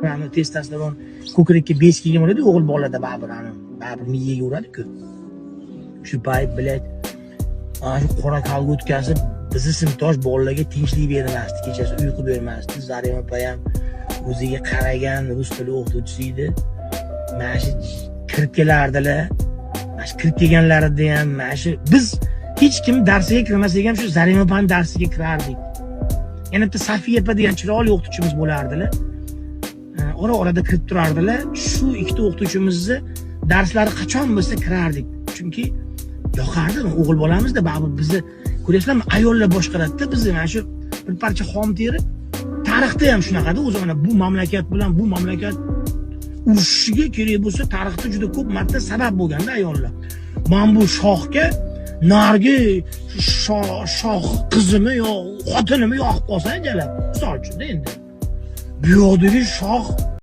Ani testosteron ko'krakka bez kelgan bo'ladi o'g'il bolada, baribir ani baribir miyaga uradi-ku. Shu payt, блядь, ana shu qora kolgotkasi bizni sinfdosh bolalarga tinchlik bermasdi, kechasi uyqu bermasdi. Zarima opa ham o'ziga qaragan rus tili o'qituvchisi edi. Mana shu kirib kelardilar. Mana shu kirib kelganlarida ham mana shu biz hech kim darsiga kirmasak ham, shu Zarima opani darsiga kirardik. Yana bitta Safiya opa degan chiroyli o'qituvchimiz bo'lardilar. Ora orada kirib turardilar. Shu ikkita o'qituvchimizni darslari qachon bo'lsa kirardik. Chunki yoqardi, o'g'il bolamizda baribir bizni, ko'ryapsizlarmi, ayollar boshqaradida bizni. Mana shu bir parcha xom teri, tarixda ham shunaqada o'zi. Mana bu mamlakat bilan bu mamlakat urushishiga, kerak bo'lsa, tarixda juda ko'p marta sabab bo'lganda ayollar. Mana bu shohga narigi shoh qizimi yo xotinimi yoqib qolsa jalab, misol uchun endi, bu yoqdagi shoh